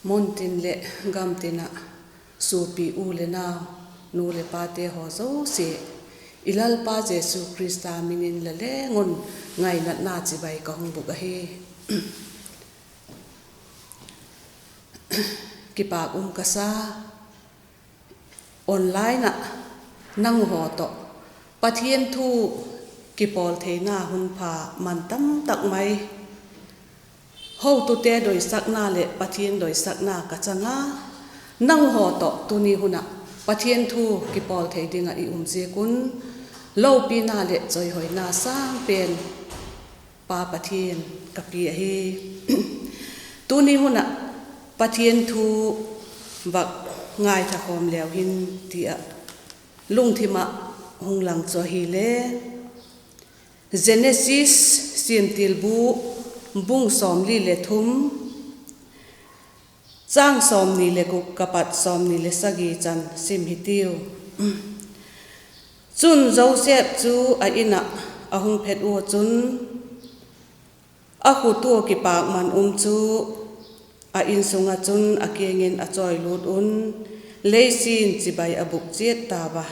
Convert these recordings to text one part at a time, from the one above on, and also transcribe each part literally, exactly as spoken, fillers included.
Muntin leh gamtin ah suapi u le nau, nu leh pate haw zosia, i Lalpa Jesu Khrista min in la leng un ngainatna chibai ka hung bûk ahi. Kipâk um ka sa, online ah nang haw tawh Pathian thu kipawl theina hun pha man tam tak mai, hotute doisakna leh Pathian doisakna ka chang a, nang haw tawh tuni hun ah Pathian thu kipawl thei ding ah i um ziak un, lopina leh chawihoina sâng pen Pa Pathian ka pia ahi. Tuni hun ah Pathian thu vak ngaitha khawm leu hin ti ah lungthim ah hung lang chu ahile, Genesis, Siamtilbu, bung sawmli le thum, châng sawmni le guk ka pat sawmni le sagi chan sim hitiu. Chun Joseph chu a In ah a hung phet ua chun, a khut ua kipâkman um chu a In sung ah chun a kiang in a chawilût un, lei sin chibai a bûk chiat tau a.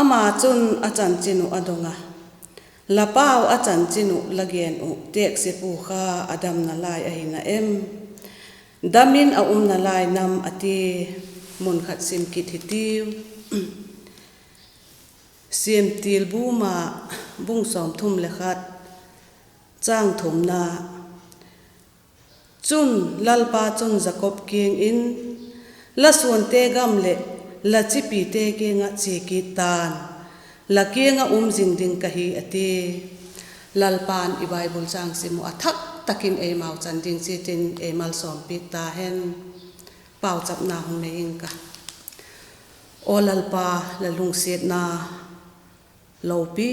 Ama chun a chanchin uh a dong a, La pau a chanchin uh la gen uh têksia pua kha a damna lai ahi na em? Dam in a umna lai nam? a ti. Mun khat sim kit hitiu. Siamtilbu ma, bung sawmthum le khat, châng thumna. Chun Lalpa chun Jakob kiang in, La suante gam leh la chipite kiang ah chia kit ta'n, la kiang ah um zing ding ka hi, a ti. Lalpa'n i Bible châng sim uh a thak tak in eimau chan ding chiat in ei malsawmpiak ta hen. Pauchapna hung nei ing ka. Aw Lalpa, la lungsiatna lopi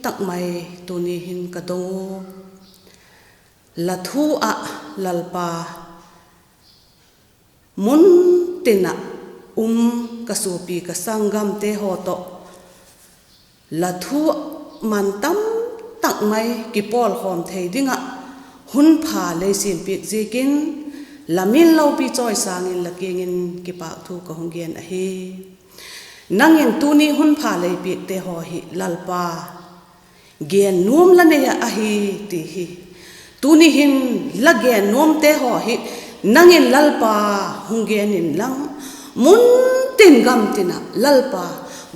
tak mai tuni hin ka dong u. La thu ah Lalpa, mun tin ah um ka suapi ka sanggamte haw tawh la thu man tam tak mai kipawlkhawm thei ding ah hun pha lei siampiak ziakin, la min lopi chawi sâng in la kiang in kipâk thu ka hung gen ahi. Nang in tuni hun pha lei piakte haw hi Lalpa, gen nuam la nei ah ahi ti hi. Tuni hin la gen nuamte haw hi nang in Lalpa hung gen inlang, mun tin gam tin ah Lalpa,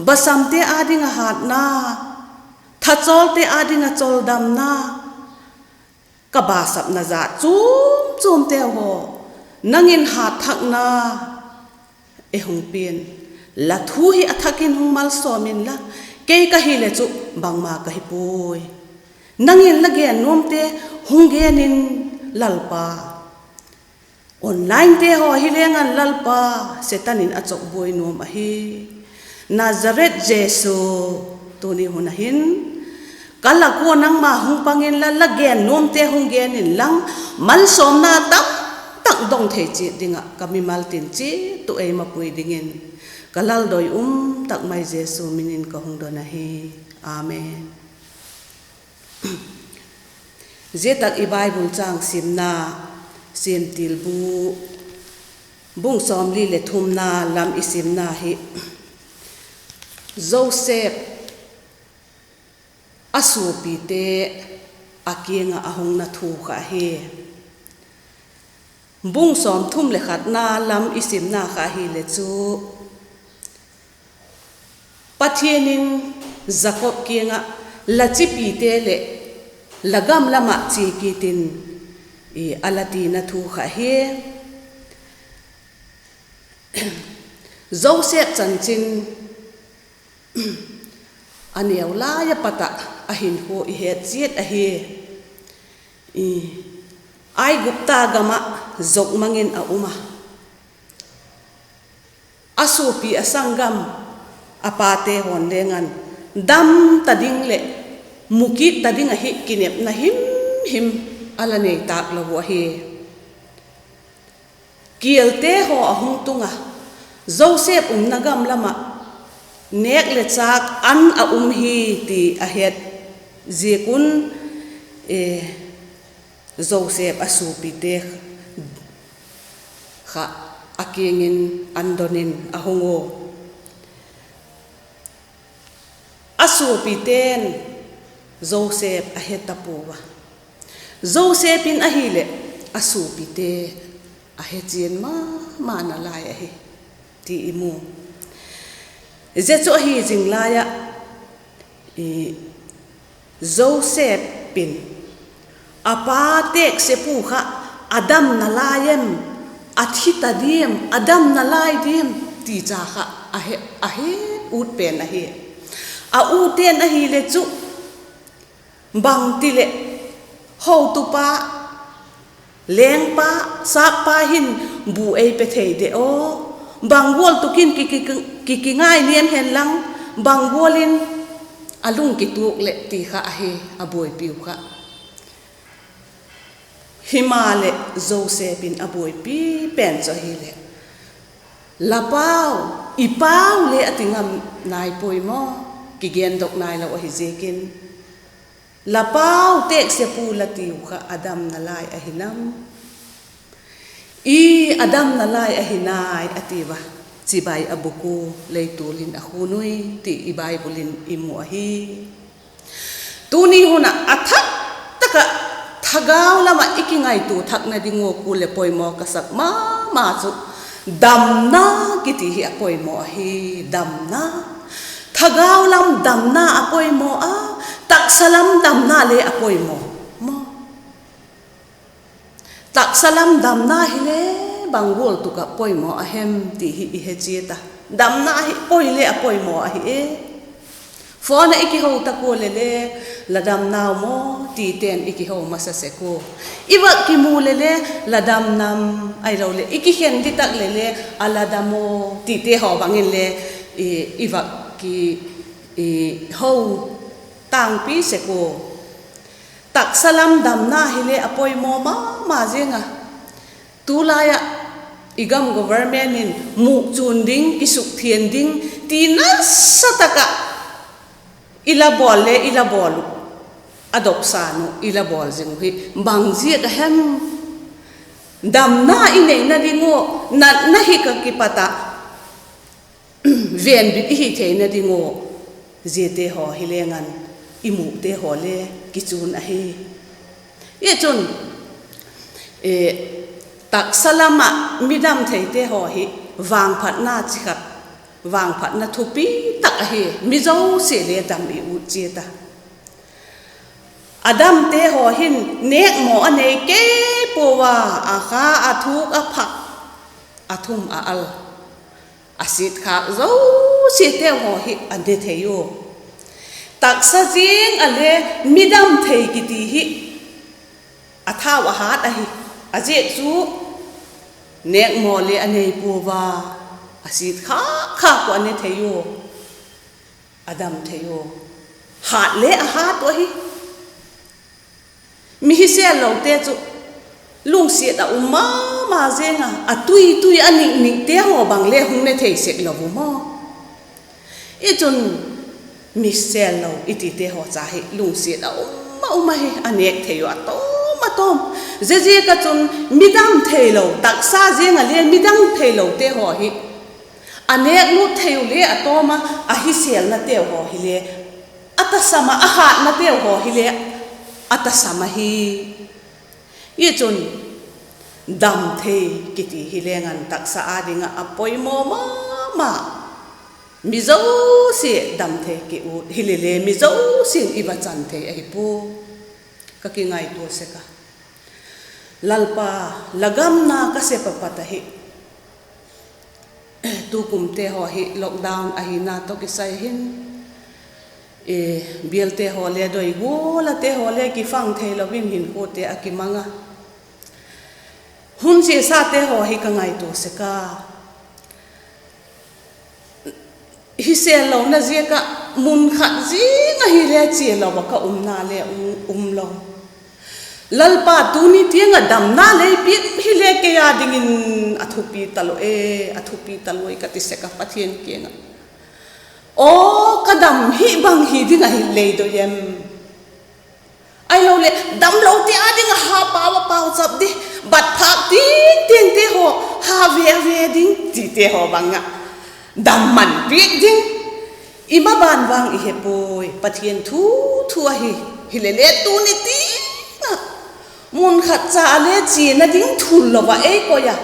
basamte â ding ah hâtna, thachawlte â ding ah chawldamna, ka basapna zat chuam chuamte haw nang in hâtthakna ei hung pia'n. La thu hi a thak in hung malsawm inla, kei ka hileh chu bangma ka hi puai. Nang in la gen nuamte hung gen in Lalpa. Onlinete haw hi leng an Lalpa, Setan in a chawkbuai nuam ahi. Nazareth Jesu, tuni hun ah hin ka lak ua nangma hung pang inla, la gen nuamte hung gen inlang, malsawmna tam tak dong thei chiat ding ah ka mimal tin chiat uh ei mapui dingin, ka Lal doi um tak mai Jesu min in ka hung don ahi. Amen. Zia tak i Bible châng simna, Siamtilbu bung sawmli leh thumna lam i simna hi, Joseph a suapite a kiang ah a hung na thu kha hi. Bung sawmthum leh khatna lam i simna kha hile chu, Pathian in Jakob kiang ah, La chipite leh la gam lam ah chia kit in, a la tina thu kha hi. Joseph chanchin a neu lai a pat ah a hinkhua i het chiat ahi. Aigupta gam ah zokmang in a um a, a suapi a sanggam, a pate haw'n leng an dam ta ding leh mu kit ta ding ahi kinepna himhim a la nei tâk lo uh ahi. Kialte haw a hung tung a, Joseph umna gam lam ah nêk leh châk an a um hi ti a het ziak un, Joseph a suapite kha a kiang in an don in a hung ua. A suapite'n Joseph a he ta pua a. Joseph in ahileh a suapite a he chian ma ma nalai ahi ti i mu. Zia chu ahi zing lai ah, Joseph in a pa têksepu kha a dam nalai em, a thi ta diam, a dam nalai diam ti cha kha a he, a he ut pen ahi. A ute'n ahileh chu, bangti leh hotupa, lengpa, sâkpa hin bu ei pe thei de aw, bang gual tuk in ki, ki, ki, kingai niam hen lang, bang gual in a lung kituak leh ti kha ahi a buaipiu kha. Himaleh Joseph in a buaipi pen chu ahileh, la pau, i pau le a ti ngam nai puai maw, kigendok nailo ahi ziakin. La pau têksepu la tiu kha a dam nalai ahi nam? I, a dam nalai ahi nai a ti ua, chibai a bûk ua, leitual in a khun ui ti i Bible in i mu ahi. Tuni hun ah a thak tak ah thagau lam ah i kingaitua thakna ding ua kul leh poimaw ka sak ma ma chu, damna kiti hi a poimaw ahi. Damna, thagau lam damna a poimaw a, taksa lam damna le a poimaw maw. Taksa lam damna hile bang gual tuk ah poimaw a hem ti hi i he chiat a. Damna hi poi le a poimaw ahi e. Phone ah i kiho tak ua leh le, la dam nau maw tite'n i kiho masa sek ua. I vak kimu leh le, la dam nam, ahiloleh i kikhen di tak leh le, a la dam aw tite haw bang in le i, i vak ki, i, ho tângpi sek ua. Taksa lam damna hile a poimaw ma ma ziang a. Tulai ah i gam government in mûkchun ding, kisukthiang ding ti nasa tak ah i la bawl le i la bawl uh, a dopsâng uh i la bawl zing uh hi bang ziak a hem? Damna i neina ding ua, natna hi ka kipat ah venbit i hi theina ding ua, ziate haw hi leng an i mûkte haw le kichun ahi. Hi chun, taksa lam ah mi dam theite haw hi vangphatna chi khat, vangphatna thupi tak ahi. Mi zosia le dam i ut chiat a. A damte haw hin nêkmaw a nei kei pua a, a kha a thuk a phak, a thum a al, a sitkhâk zosiate haw hi a ne thei ua. Taksa ziang a le mi dam thei kiti hi a thau a hât ahi. A ziak chu nêkmaw le a nei pua a, a sitkhâk khâk uh a ne thei ua, a dam thei ua, hât le a hât uh ahi. Mi hisêllote chu lungsiat a um ma ma ziang a, a tui tui a nik nikte haw bang le hung ne thei sek lo u maw. Hi chun mi sêllo i tite haw cha hi lungsiat a um a um ahi, a nêk thei uh a tawm a tawm. Ziaziak a chun mi dam theilo, taksa ziang a le mi dam theilote haw hi a nêklut thei uh le a tawm a, a hisêlnateu haw hile a tasam a, a hâtnateu haw hile a tasam ahi. Hi chun dam thei kiti hi leng an taksa â ding ah a poimaw ma ma. Mi zosia dam thei ki ut hile le mi zosia'n i va chan thei ahi pua. Ka kingaitua sek a, Lalpa, la gamna ka sep a pat ahi. Tukumte haw hi lockdown ahina tawh kisai hin bialte haw le doi gual ate haw le kifang theilo in hinkhuate a kimang a, hun chiasate haw hi ka ngaitua sek a. Hisêllona ziak ah mun khat zing ahile chialo a ka umna le um, um lo. Lalpa, tuni tiang ah damna lei piak hile kei â dingin a thupi talo e, a thupi talo e ka ti sek a Pathian kiang ah. Aw, ka dam hi bang hi ding ahi lei doi em? Ahiloleh damlote â ding ah ha pau a pauchap di, bat phâk tiang tiangte haw ha ding tite haw bang ah, damman piak ding. I maban vang i he puai, Pathian thu thu ahi. Hilele tuni tin ah, mun khat cha a le chiana ding thul lo ah ei koi a,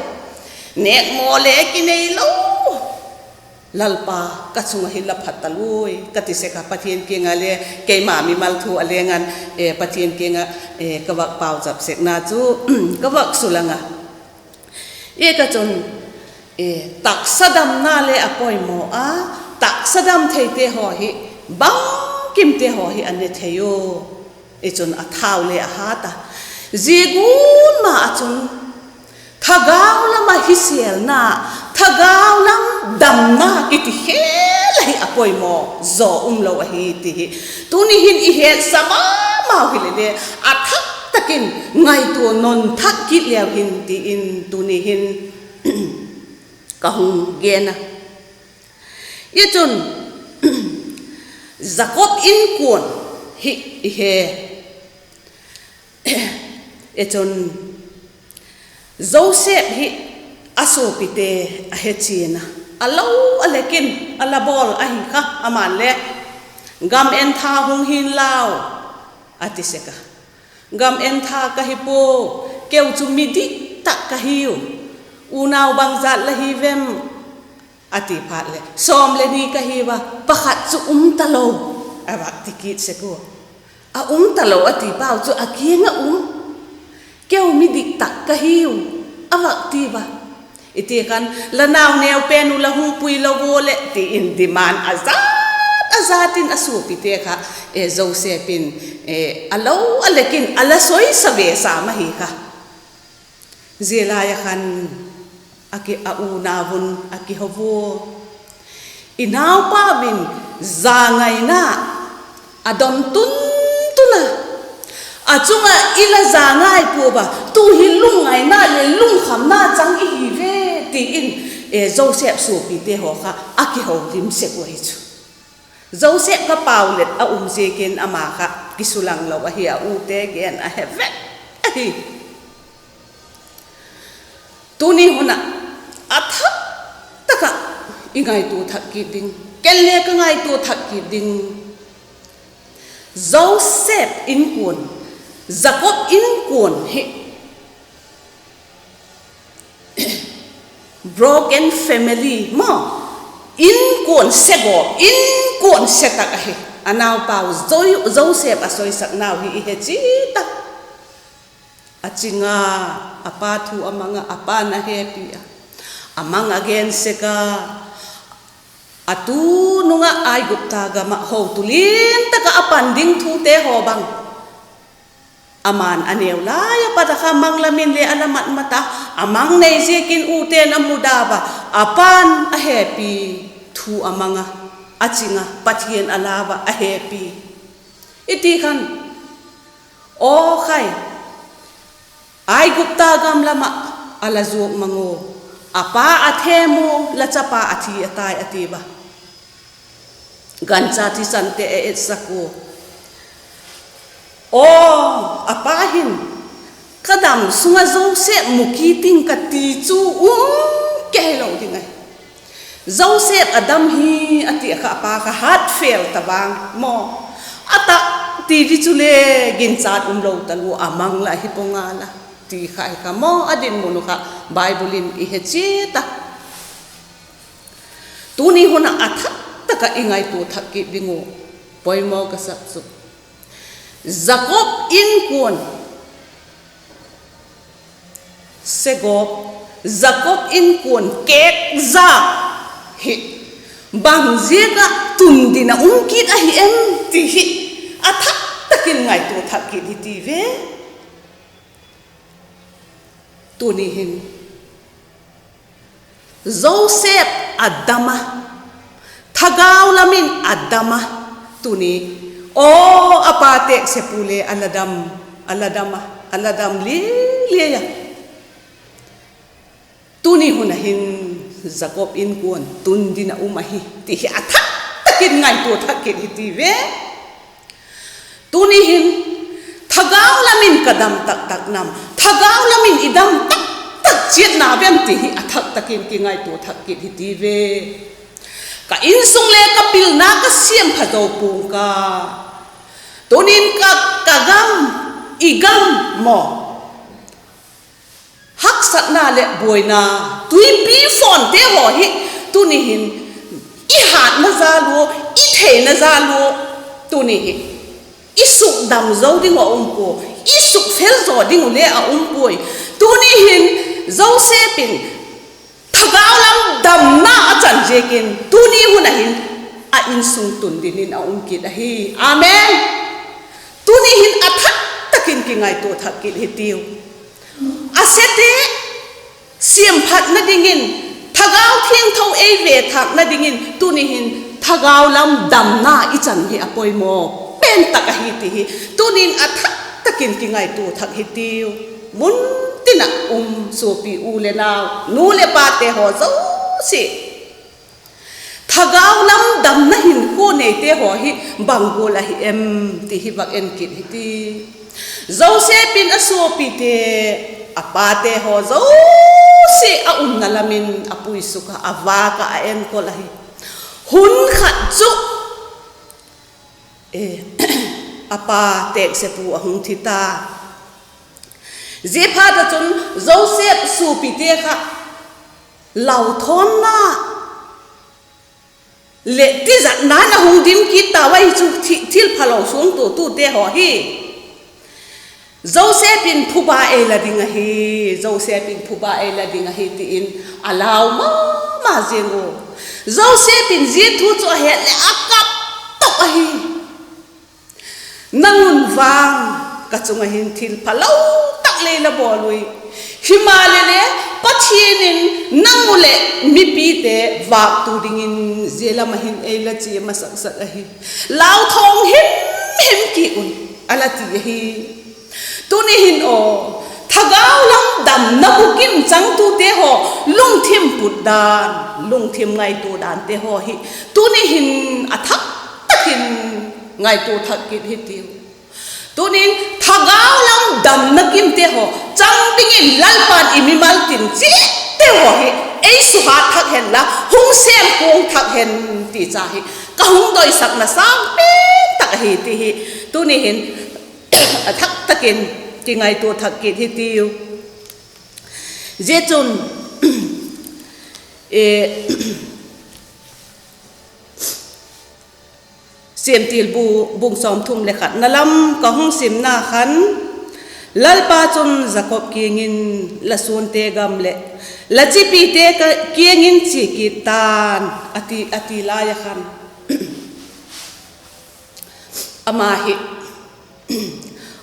nêkmaw le kinei lo, Lalpa, ka chung ah hin la phat taluai, ka ti sek a, Pathian kiang ah le, keima mimal thu a leng an, Pathian kiang ah ka vak pauchap sekna chu ka vak sulang a. Ziak a chun, taksa damna le a poimaw a, taksa dam theite haw hi, bangkimte haw hi a ne thei u. I chun a thau le a hat a. Zia gual ma ah chun, thagau lam ah hisêlna, thagau lam damna kiti khel ahi a poimaw zaw um lo ahi ti hi tuni hin i hetsa ma mau hilele, a thak tak in ngaitua nawn thak kit leu hin ti in tuni hin ka hung gen a. Ziachun, Jakob inkuan hi i he. Ziachun, Joseph hi a suapite a he chian a, a lo a lek in a la bawl ahi kha, aman le, Gam entha hung hi'n lau, a ti sek a. Gam entha ka hi pua, keu chu mi dik tak ka hiu. Unau bangzat la hi vem? a ti phat leh, Sawm le ni ka hiu a, pakhat chu um talo, a vak ti kit sek ua. A um talo a ti pau chu a kiang ah um, Keu mi dik tak ka hiu, a vak ti ua. I ti khan, La nau neu pen uh la hung pui lo ua leh, ti in demand a zat a zat in a suapite kha, Joseph in a lo a lek in a la soisa ve sam ahi kha. Zia lai ah khan a unau un a kiho ua, I naupa in zangaina a don tun tun a, a chung ah i la zangai pua a, tu hi lungngaina leh lungkhamna chang i hi ve, ti in Joseph suapite haw kha a kiho lim sek ua hi chu. Joseph kha paulet a um ziakin ama kha kisulang lo ahi, a ute gen a he vek ahi. Tuni hun ah a thak tak ah i ngaitua thak kit ding, ken le ka ngaitua thak kit ding, Joseph inkuan, Jakob inkuan hi broken family maw, inkuan se gawp, inkuan se tak ahi. A naupau Joseph a soisaknau hi i he chiat a. A ching a, a pa thu a mang a, a pa'n a hepi a. A mang a gen sek a, a tu nung ah Aigupta gam ah hotu lian tak ah a pan ding thute haw bang, aman a neu lai a pat a kha mang lam in le a la mat mat a, a mang nei ziakin ute'n a muda ua, a pa'n a hepi thu a mang a, a ching a, Pathian a lau a, a hepi. I ti khan, Aw khai, Aigupta gam lam ah a la zuak mang ua, a pa a them ua, la chapa a thi a tai, a ti ua. Gancha thisante a etsak ua, Aw, a pa hin, Ka dam sung ah Joseph mu kit ing ka ti chu um kei lo ding ahi. Joseph a dam hi, a ti a kha, a pa kha hatfel ta vang maw, a tak ti di chule ginchat um lo talua, a mang la hi pua ngal a, ti kha hi kha maw, a dinmun uh kha Bible in i he chiat a. Tuni hun ah a thak tak ah i ngaitua thak kit ding uh, poimaw ka sak chu, Jakob inkuan se gawp, Jakob inkuan kêk zak hi bang ziak ah tun din a um kit ahi em ti hi a thak tak in ngaitua thak kit hi ti ve. Tuni hin Joseph a dam a, thagau lam in a dam a, tuni, aw, a pa têksepu le a la dam, a la dam a, a la dam liai liai a. Tuni hun ah hin Jakob inkuan tun din a um ahi ti hi a thak tak in ngaitua thak kit hi ti ve. Tuni hin, thagau lam in ka dam tak tak nam, thagau lam in i dam tak tak chiatna vem ti hi a thak tak in kingaitua thak kit hi ti ve. Ka insung le ka pilna ka siam pha zo pua'ng ka. Tunin ka, ka gam, i gam maw, haksatna leh buaina, tuipi fawnte haw hi tuni hin i hatna jal ua, i theina jal ua, tuni hi i sukdam zo ding uh a um pua, i sukfel zaw ding uh le a um puai. Tuni hin Joseph in thagau lam damna a chan ziakin tuni hun ah hin a insung tundin in a um kit ahi. Amen. Tuni hin a thak tak in kingaitua thak kit hi tiu. A sete siamphatna dingin, Thagau Thiangtho ei ve thâkna dingin tuni hin thagau lam damna i chan hi a poimaw pen tak ahi ti hi tunin a thak tak in kingaitua thak hi tiu. Mun tin ah um suapi u le nau, nu leh pate haw zosia, thagau lam damna hinkhua neite haw hi bang gual ahi em ti hi vak en kit hi ti. Joseph in a suapite, a pate haw zosia a umna lam in a puisuk ah, a vâk ah, a enkol ahi. Hun khat chu, e, a pa têksepu a hung thi ta. Ziaphat ah chun Joseph suapite kha lauthawnna leh tizatna'n a hung dim kit tau ahi chu, thi-, thilphalo suangtuatute haw hi. Joseph in phuba ei la ding ahi, Joseph in phuba ei la ding ahi ti in a lau ma ma ziang u. Joseph in zia thu chu a het leh a kap tak ahi. Nang un vang ka chung ah hin thilphalo tak lei la bawl ui. Himaleh le Pathian in nang u leh mipite vâktu dingin zia lam ah hin ei la chia masak sak ahi. Lauthawng him him ki un, a la ti ahi. Tuni hin aw, thagau lam damna bukim changtute haw, lungthim put dan, lungthim ngaitua dante haw hi tuni hin a thak tak in ngaitua thak kit hi tiu. Tunin thagau lam damna kimte haw chang dingin Lalpa'n i mimal tin chiatte haw hi ei suhat thak hen la, hung sêm kuang thak hen ti cha hi ka hung doisakna sâng pen tak ahi ti hi tuni hin a thak tak in kingaitua thak kit hi tiu. Zia chun, e, Siamtilbu bung sawmthum leh khatna lam ka hung simna khan, Lalpa chun Jakob kiang in, La suante gam leh la chipite kiang in chia kit tan, a ti, a ti lai a khan, ama hi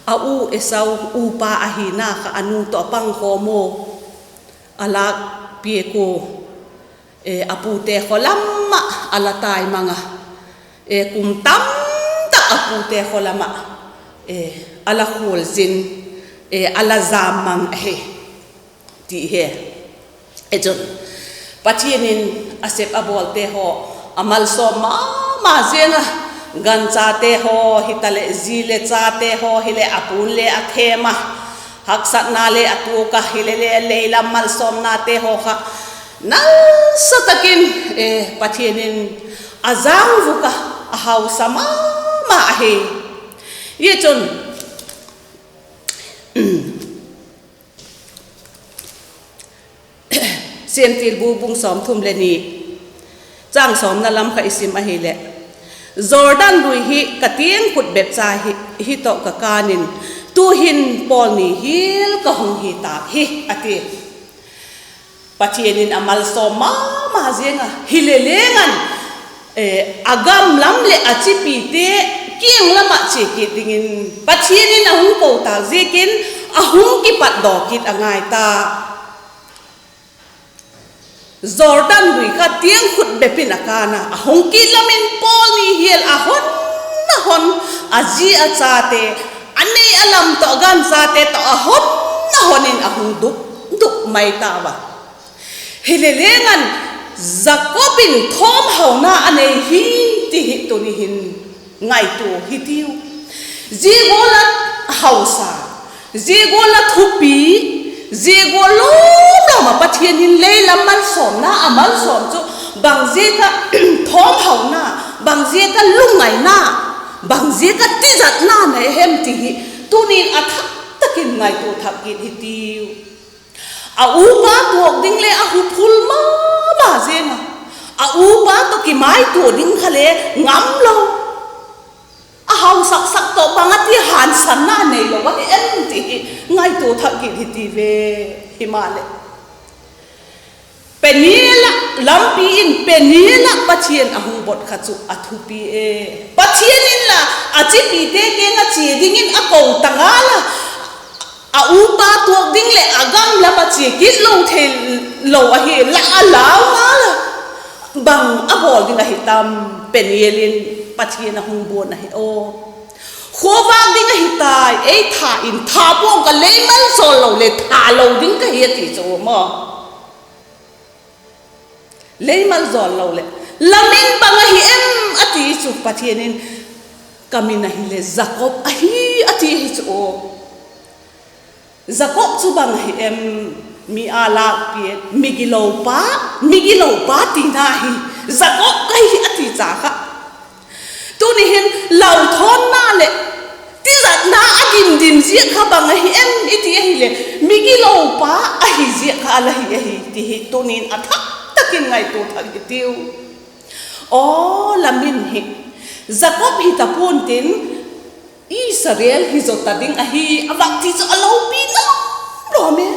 a u Esau upa ahina kha a nu tawh a pangkhawm ua, a lâk piak ua, e, a pute khaw lam ah a la tai mang a, e, kum tam tak a pute khaw lam ah, e, a la khual zin, e, a la jam mang ahi ti hi. E chun, Pathian in a sep a bawlte haw a malsawm ma ma ziang a, ganchate haw hitaleh, zi le chate haw hileh a pu'n le a thêm a, haksatna le a tuak a, hilele lei lam malsawmnate haw kha nasa tak in, e, Pathian in a jang vuk a, a hausa ma ma ahi. Zia chun, Siamtilbu bung sawmthum leh ni, chang sawmna lam kha i sim ahileh, Jordan lui hi ka tiang khut bep cha hi, hi tawh ka kân in, tu'hin pawl ni hial ka hung hi tâk hi, a ti. Pathian in a malsawm ma ma ziang a, hilele ngan, e, a gam lam leh a chipite kiang lam ah chia kit dingin Pathian in a hung ko tâk ziakin a hung kipatdaw kit a ngai ta. Jordan lui kha tiang khut bep in a kân a, a hung kit lam in pawl ni hial a hon, a hon, a zi a chate, a nei a lam tawh, a ganchate tawh a hon, a hon in a hung duk duk mai tau a. Hilele ngan, Jakob in thawmhauna a nei hi ti hi tuni hin ngaitua hi tiu. Zia gual a hausa, zia gual a thupi, zia gual lawm lo a Pathian in lei lam malsawmna a malsawm chu bangziak ah thawmhauna, bangziak ah lungngaina, bangziak ah tizatna nei hem ti hi tuni'n a thak tak in ngaitua thak kit hitiu. A upa tuak ding leh a huphul ma ma ziang a, a upa tawh kimaitua ding kha le ngam lo, a hausak sak tawh bang a ti hânsanna neilo ahi em ti hi ngaitua thak kit hitiu ve. Himaleh, Peniel ah lampi in Peniel ah Pathian a hung bot kha chu a thupi e. Pathian in la a chipite kiang ah chia dingin a ko ta ngal a, a upa tuak ding leh a gam lam ah chia kit lo theilo ahi la a lau ngal a, bang a bawl ding ahi tam? Peniel in Pathian a hung buan ahi aw. Khuavâk ding ahi tai, ei tha in tha pua'ng ka, lei malsawn lo leh tha lo ding ka hi a ti chu maw. Lei malsawn lo leh, la min bang ahi em a ti chu Pathian in, ka min ahileh Jakob ahi a ti hi chu aw. Jakob chu bang ahi em? Mi â lâkpiak, migilopa, migilopa tina hi Jakob ka hi a ti cha kha. Tuni hin lauthawnna leh tizatna a dim dim ziak kha bang ahi em i ti ahileh, migilopa ahi ziak kha a la hi ahi ti hi tuni'n a thak tak in ngaitua thak hitiu. Aw, la min hi Jakob hi ta pua'n tin, Israel hi zaw ta ding ahi a vak ti chu a lopina lawm e.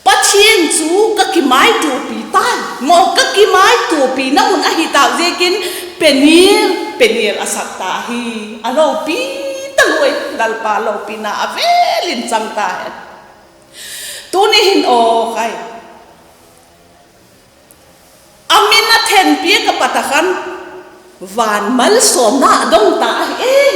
Pathian chu ka kimaituapi tai maw, ka kimaituapina mun ahi tâk ziakin Peniel, Peniel a sak ta hi. A lopi ta lua, Lalpa lopina a vêl in chang ta hen. Tuni hin aw khai, a min a thenpiak a pat a khan van malsawmna a dong ta ahi e.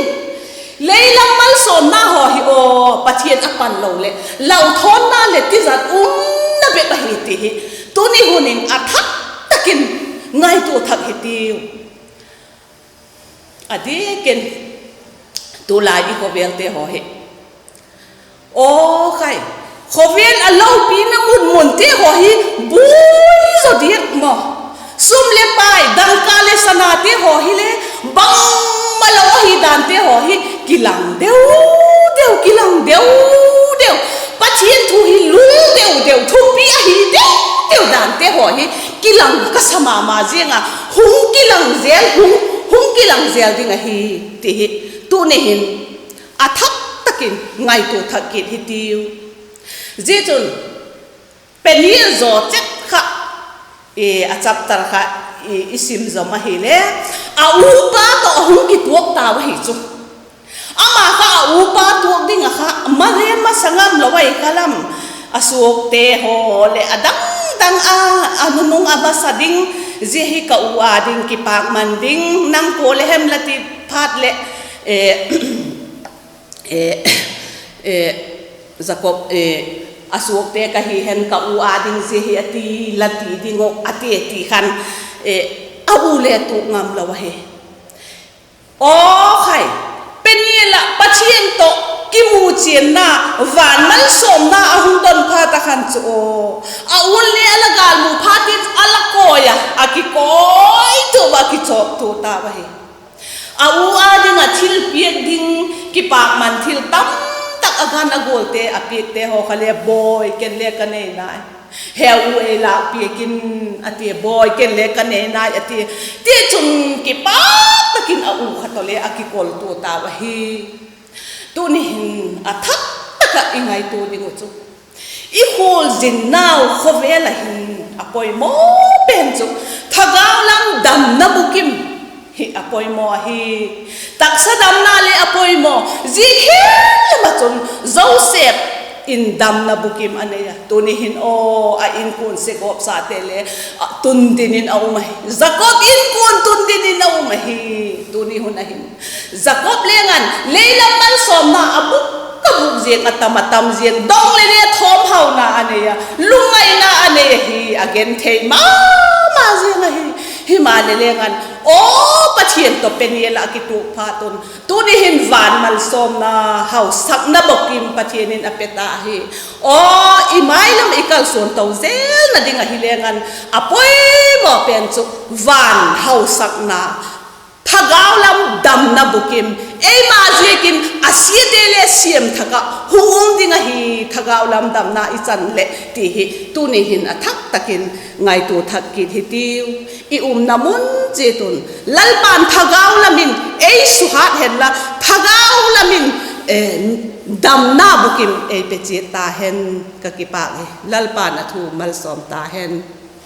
Lei lam malsawmna haw hi aw, Pathian a pan lo leh lauthawnna leh tizat umna bep ahi ti hi tuni hun in a thak tak in ngaitua thak hitiu. A diak in tulai i khawvêlte haw hi, aw khai, khawvel a lopina mun munte haw hi buai zaw diak maw. Sum leh pai, dangka leh sanate haw hile bangmalo ahi dante haw hi kilang deu deu, kilang deu deu. Pathian thu hi lung deu deu, thupi ahi deu deu dante haw hi kilang ka sa ma ma ziang a, hung kilang zel, hung, hung kilang zel ding ahi ti hi tuni hin a thak tak in ngaitua thak kit hitiu. Zia chun Peniel zaw chet kha, a chapter kha i sim zom ahile, a upa tawh a hung kituak tau ahi chu. Ama kha a upa tuak ding ah kha maleh masa ngam lo ahi kha lam, a suakte haw leh a dang dang a, a nunung a masa ding, zia hi ka u â ding kipâkman ding, nang kua le hem la ti phat leh, Jakob, a suakte ka hi hen, ka u â ding zia hi a ti, la ti ding uh a ti, ti khan, a u le tuak ngam lo ahi. Aw khai, Peniel ah Pathian tawh kimuchianna, van malsawmna a hung don phat a khan chu aw, a u le a la gâlmu phat in a la kawi a, a kikawitup ah a kichawktua tau ahi. A u â ding ah thil piak ding, kipâkman thil tamtak a gan a gualte a piakte haw kha le, Bawi, ken le ka nei nai, he u ei lâk piak in, a tia, Bawi, ken le ka nei nai, a tia. Tichun kipâk tak in a u kha tawh le a kikoltua tau ahi. Tuni hin a thak tak ah i ngaitua ding uh chu, i khualzinnau khawvel ah hin a poimaw pen chu thagau lam damna bukim hi a poimaw ahi. Taksa damna le a poimaw. Zia khel lam ah chun Joseph in damna bukim a nei a. Tuni hin aw, a inkuan segawpsate le tundin in a um ahi. Jakob inkuan tundin in a um ahi. Tuni hun ah hin Jakob leng an lei lam malsawmna a bûk a bûk ziang, a tam a tam ziang, dong leh le thawmhauna a nei a, lungngaina a nei ahi, a genthei ma ma ziang ahi. Himaleh leng an, aw Pathian tawh penial ah a kituak phat un, tuni hin van malsawmna, hausakna bukim Pathian in a pe ta hi. Aw, i mai lam i kalsuan to zelna ding ahi leng an, a poimaw pen chu van hausakna, thagau lam damna bukim, eima ziakin a siate le siam thak ah hung um ding ahi, thagau lam damna i chan leh ti hi tuni hin a thak tak in ngaitua thak kit hitiu. I umna mun chiat un Lalpa'n thagau lam in ei suhat hen la, thagau lam in damna bukim ei pe chiat ta hen. Ka kipâk hi. Lalpa'n a thu malsawm ta hen.